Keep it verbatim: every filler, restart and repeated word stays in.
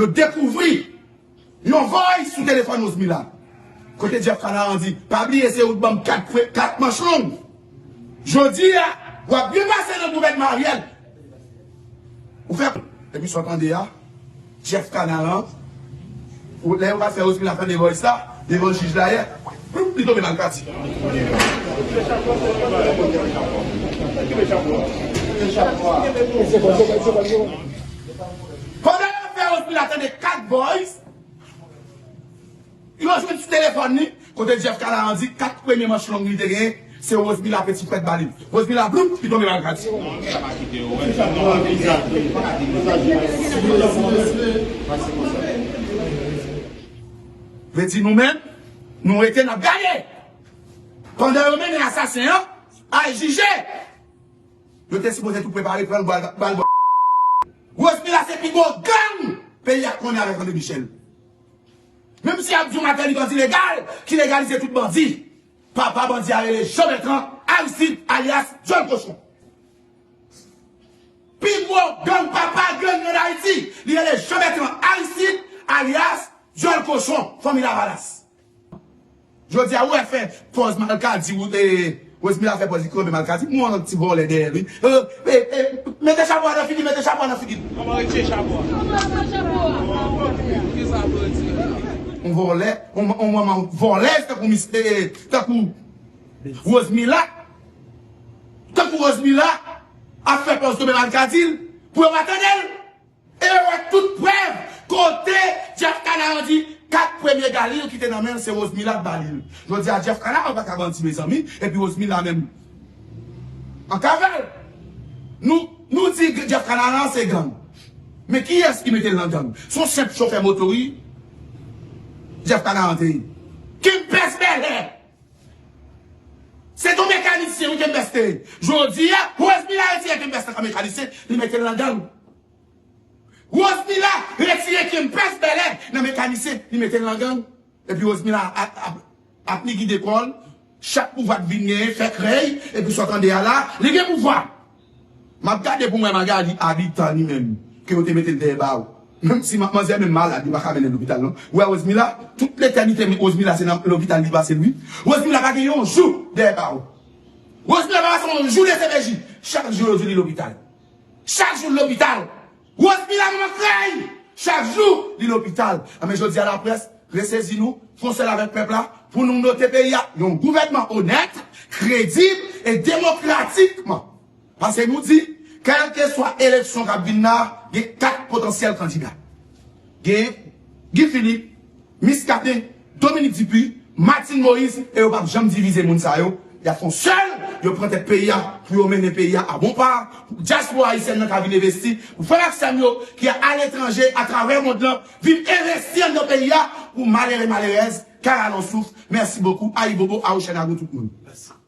Yo dekouvri yon voice sou telefòn Rosemila. Kote Jeff Canaran di, pa bliye se ou t ban m kat, kat manch long. Jodi a, w ap byen pase nan gouvènman Ariel. Ou fè, epi sa w tande a, Jeff Canaran, ou, lè yo pral fè Rosemila tande voice la, devan jij la yè, ploup, li tonbe malkati. Pandan yo fè Rosemila tande kat voice, yo jwenn sou telefòn li, kote Jeff Canaran di kat premye manch long li te genyen, se Rosemila peti pwèt ba li. Rosemila bloup, li tonbe malkati. Vle di nou menm, nou rete n ap gade. Pandan yo mennen asasen an al jije, yo te sipoze tou prepare pran l bal, bal, bal. Rosemila se pi gwo gang peyi a konnen avèk André Michel. Menm si y ap di yon matènite antilegal ki legalize tout bandi, papa bandi a rele Jean Bertrand Aristide alyas Djòl Kochon. Pi gwo gang papa gang an Ayiti, li rele Jean Bertrand Aristide alyas Djòl Kochon, fanmi Lavalas. Jodi a, ou wè fè pòz malkadi, ou, e, Rosemila fè pòz li kanpe malkadi, m wè yon ti vòlè dèyè l, wi. E, e, e, mete chapo a nan figi l, mete chapo a nan figi l. Kòman retire chapo a? Kisa pou retire? Yon vòlè, yon, yon manman vòlèz tankou mis, e, e, tankou Rosemila, tankou Rosemila ap fè pòz tonbe malkadi l, pou yo pa tande l. E yo wè tout prèv kote Jeff Canaran di kat premye galil ki te nan men l se Rosemila k ba li l. Jodi a Jeff Canaran pa ka bandi mezanmi, epi Rosemila menm an kavèl. Nou, nou di Jeff Canaran se gang. Men kiyès ki mete l nan gang? Se yon senp chofè moto wi Jeff Canaran te ye. Kempès Bèlè. Se t on mekanisyen wi Kempès te ye. Jodi a, Rosemila retire Kempès nan mekanisyen, li mete l nan gang. Rosemila retire Kempès Bèlè nan mekanisyen, li mete l nan gang. Epi Rosemila ap, ap, ap ligide kò l, chak pouvwa t vin genyen, fè krèy, epi sa w tande a la, li gen pouvwa. M ap gade pou m wè Magali Abitan li menm, ke yo te mete l dèyè bawo. Menm si ma-, manzè menm malad, yo pa ka mennen l lopital non. Ou wè Rosemila, tout letènite Rosemila se nan lopital li pase l wi. Rosemila pa gen yon jou dèyè bawo. Rosemila pa pase yon jou D C P J. Chak jou yo di li lopital. Chak jou l lopital. Rosemila manman krèy. Chak jou li lopital. Anben jodi a laprès, resezi nou, fè yon sèl avèk pèp la, pou nou note peyi a yon gouvènman onèt, kredib e demokratikman. Paske nou di, kèlkeswa eleksyon k ap vin la, gen kat potansyèl kandida. Gen Guy Philippe, Miskaden, Dominique Dupuy, Martine Moïse, e yo p ap janm divize moun sa yo. Y ap fè yon sèl, yo pran tèt peyi a, pou yo mennen peyi a a bon pa, pou dyaspora ayisyèn nan ka vin envesti, pou frè m ak sè m yo ki aletranje, atravè mond lan, vin envesti anndan peyi a, pou malere, malerèz, ka rale yon souf. Mèsi bokou, ayibobo, awochènago tout moun. Mèsi.